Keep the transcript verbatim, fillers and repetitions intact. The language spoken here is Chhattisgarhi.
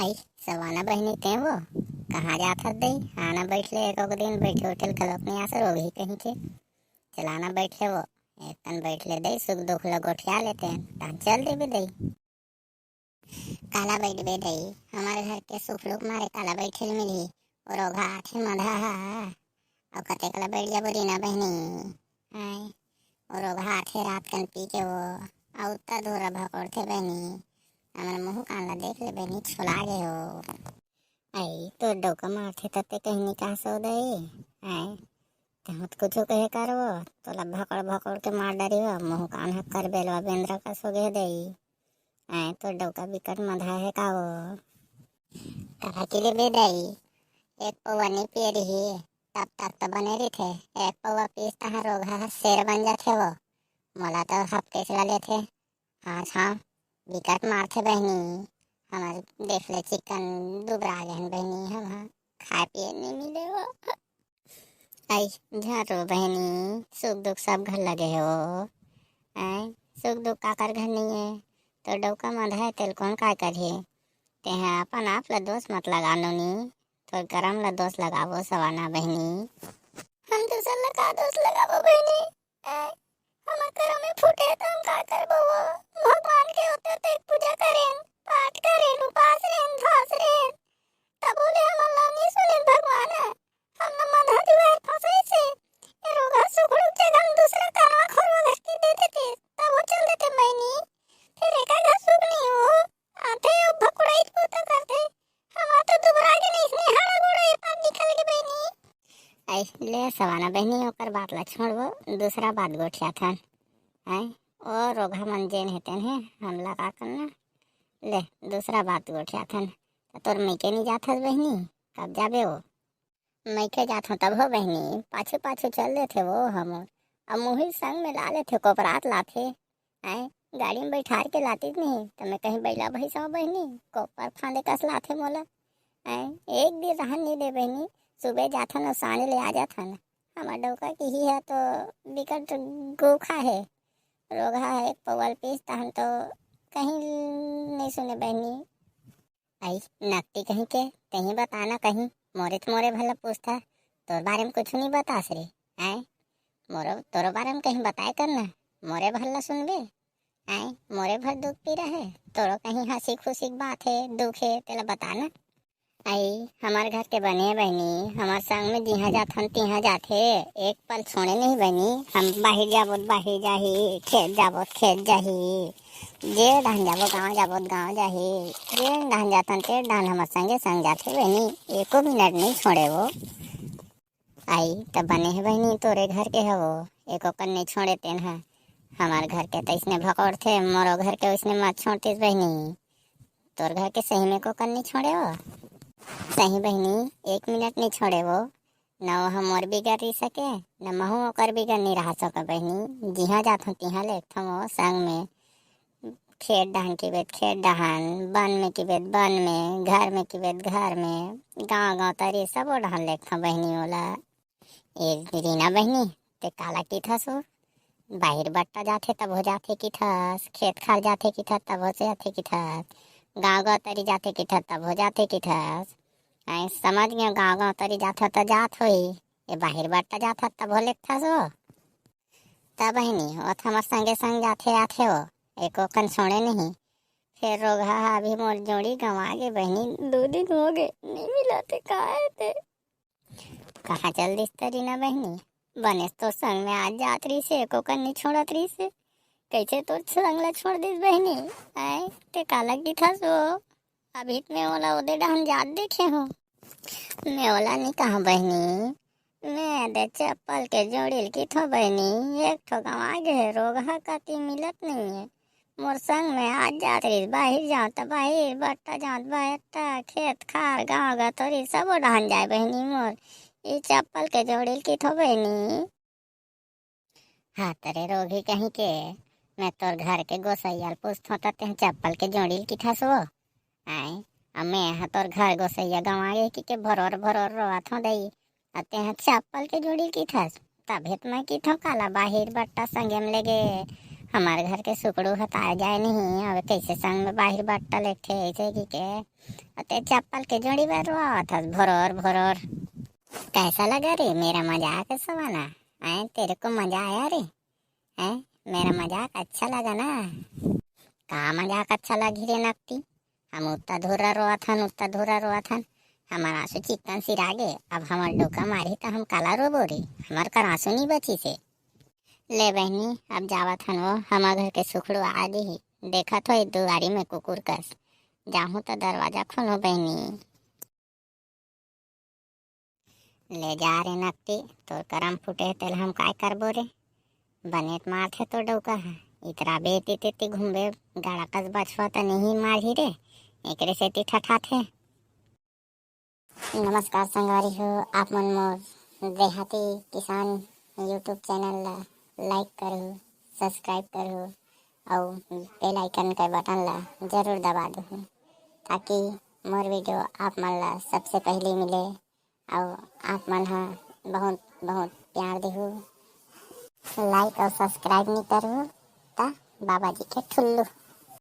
आई, सवाना बहिनी ते वो, कहाँ जात हस दई? आना बइठ ले, एको दिन बइठे उठे ल घलोक नइ आस रोगही कहिके। चलाना बइठ ले वो, एक कन बइठ ले दई, सुख दुख ल गोठिया लेतेन, तहाँ चल देबे दई। काला बइठबे दई, हमर घर के सुख दुख मारे काला बइठे ल मिलही? ओ रोगहा आथे मधा हा, अउ कतेक ल बइठ जाबो रीना बहिनी। आय, ओ रोगहा आथे रात कन पी के वो, अउ उत्ता धुर्रा भकोड़थे बहिनी। हमर मुँह कान ल देख ले बहिनी, छोला गे हो। आई, तोर डौका मारथे त ते कहीं नइ कहस ओ दई। आय, तहूँ त कुछु कहे करबो, तोला भकोड़ भकोड़ के मार डरी हो, मुँह कान ह करबेलवा बेंदरा कस हो गे दई। आय, तोर डौका बिकट मधा हे का वो? कहा कि ले बे दई, एक पौवा नइ पिए रही, तब तक त बने रहिथे, एक पौवा पीस तहाँ रोगहा ह शेर बन जाथे वो। मोला त हफ्ते से ला लेथे। हाँ, हाँ, बिकट मारथे बहिनी, हमर देख ले चिकन दुबरा गे हन बहिनी, हम ह खाए पिए नइ मिले वो। आई, झन रो बहिनी, सुख दुख सब घर लगे हे वो। आय, सुख दुख काकर घर नइ हे? तोर डौका मधा हे, तेल कोन काय करही? तेहा अपन आप ल दोष मत लगा नोनी, तोर करम ल दोष लगाबो सवाना बहिनी। हम दूसर ल का दोष लगाबो बहिनी? आय, हमर करम में फूटे हे त हम का करबो वो? भगवान के ओते ओते पूजा करेन, पाठ करेन, उपास रहेन, धास रहेन, तबो ले हमन ला नइ सुनेन भगवान ह। हमला मधा जुआर फंसाइस हे। ए रोगहा सुखड़ू के जगह म दूसरा करवा खोरवा घर के दे देते, तब वो चल देते बहिनी। फेर एकर घर सुख नइ हो, आथे अउ भकुड़ाई पोता करथे। हमर तो दुबरा के नइ इसने हाड़ा गोड़ा ए पार निकल के बहिनी। आई, ले सवाना बहिनी, ओकर बात ला छोड़बो, दूसरा बात गोठियाथन। आई, ओ रोगहा मन जेन हे तेन हे, हमला का करना? ले, दूसरा बात गोठियाथन। त तोर मइके नइ जाथस बहिनी, कब जाबे वो? मइके जाथों तब हो बहिनी, पाछू पाछू चल देथे वो हमर। अब मुही संग में ला लेथे, कोपरात लाथे। आय, गाड़ी में बइठार के लातिस नहीं, त मैं कहीं बइला भइसा बहिनी, कोपर फांदे कस लाथे मोला। आय, एक दिन रहन नइ दे बहिनी, सुबह जाथन अउ सांझ ले आ जाथन। हमर डौका के ही ह तो बिकट गोखा हे, रोगहा हे, एक पौवा ल पीस तहन तो कहीं नइ सुने बहिनी। आई, नकटी कहीं के, तहीं बता ना कहीं, मोरे त मोरे भर ल पूछथा, तोर बारे में कुछु नइ बतास रे। आय, मोरो, तोरो बारे में कहीं बताए कर ना, मोरे भर ल सुनबे। आय, मोरे भर दुख पीरा हे, तोरो कहीं हंसी खुशी के बात हे, दुख हे, तेला बता ना। आई, हमर घर के बने बहिनी, हमर संग में जिहाँ जाथन तिहाँ जाथे, एक पल छोड़े नहीं बहिनी। हम बाहिर जाबो त बाहिर जाही, खेत जाबो त खेत जाही, जेन डहन जाबो, गाँव जाबो त गाँव जाही, जेन डहन जाथन तेन डहन हमर संगे संग जाथे बहिनी, एको मिनट नइ छोड़े वो। आई, त बने हे बहिनी, तोरे घर के हवो, एको कन नइ छोड़े तेन ह। हमर घर के त अइसने भकोड़थे, मोरो घर के ओइसने मत छोड़तिस बहिनी। तोर घर के सही में एको कन नइ छोड़े वो। सही बहिनी, एक मिनट नइ छोड़े वो। न वो ह मोर बिगर रहि सके, न महूँ ओकर बिगर नइ रह सको बहिनी। जिहाँ जाथों तिहाँ लेगथों वो संग में। खेत डहन किबे त खेत डहन, बन में किबे त बन में, घर में किबे त घर में, गाँव गाँव तरी सबो डहन लेगथों बहिनी ओला। ए रीना बहिनी, ते काला किथस वो? बाहिर बट्टा जाथे तभो जाथे किथस, खेत खार जाथे किथस तभो से जाथे किथस, गाँव गाँव तरी जाथे किथस तभो जाथे किथस। आय, समझ गेंव, गाँव गाँव तरी जाथे त जात होही। ए बाहिर बट्टा जाथे तभो लेगथस वो। त बहिनी, ओ त हमर संगे संग जाथे आथे वो, एको कन छोड़े नहीं। फेर रोगहा ह अभी मोर जोड़ी गंवा गे बहिनी, दू दिन हो गे, नइ मिलत हे, का हे ते? कहाँ चल दिस त रीना बहिनी? बनेस तोर संग में आज जात रहिस हे, एको कन नइ छोड़त रहिस हे। कइसे तोर संग ला छोड़ दिस बहिनी? आय, ते काला किथस वो? अभी त मैं ओला ओदे डहन जात देखे हों। मैं ओला नइ कहँव बहिनी, मैं एदे चप्पल के जोड़ी ल किथों बहिनी, एक ठो गंवा गे हे, रोगहा कती मिलत नइ हे। मोर संग में आज जात रहिस, बाहिर जाँव त बाहिर, बट्टा जाँव त बट्टा, खेत खार, गाँव गतोरी सबो डहन जाय बहिनी मोर। ए चप्पल के जोड़ी ल किथों बहिनी। हाँ त रे रोगही कहीं के, मैं तोर घर के गोसइया ल पूछथों त तेंह चप्पल के जोड़ी ल किथस वो। आय, अब मैं ह तोर घर गोसइया गंवा गे कहिके भरोर भरोर रोवत हों दई, अउ तेंह चप्पल के जोड़ी ल किथस। तभे त मैं किथों काला बाहिर बट्टा संगे म लेगे, हमार घर के सुकड़ू ह त आ जाए नहीं, अब कैसे संग में बाहिर बट्टा लेथे ऐसे की के। अते चप्पल के जोड़ी बर रोवत हस भोरोर भोरोर। कैसा लगा रे मेरा मजाक सवाना? हैं, तेरे को मजा आया रे? हैं, मेरा मजाक अच्छा लगा ना? का मजाक अच्छा लगी रे नकटी? हम उत्ता धुर्रा रोवत हन, उत्ता धुर्रा रोवत हन। हमार आंसू चिक्कन सिरा गे। अब हमार डोका मारही त हम काला रोबो रे? हमार कर आंसू नहीं बची से। ले बहनी, अब जावत हन वो, हमार घर के सुखड़ू आ गे ही। देखत हो दुआरी में कुकुर कस। जाहूं त दरवाजा खोलो बहनी। ले जा रे नकटी, तोर करम फूटे हे, तेला हम काय करबो रे? बनेत मारथे तोर डौका ह। इतरा बेती तेती घूमबे, गाड़ा कस बछवा त नहीं मारही रे, एकरे सेती ठठाथे। नमस्कार संगवारी हो, आप मन मोर देहाती किसान YouTube चैनल ला लाइक करहु, सब्सक्राइब करहु, अउ बेल आइकन के बटन ला जरूर दबा देहु, ताकि मोर वीडियो आप मन ला सबसे पहले मिले। अउ आप मन ह बहुत बहुत प्यार देहु, लाइक अउ सब्सक्राइब नहीं करहु त बाबा जी के ठुल्लू।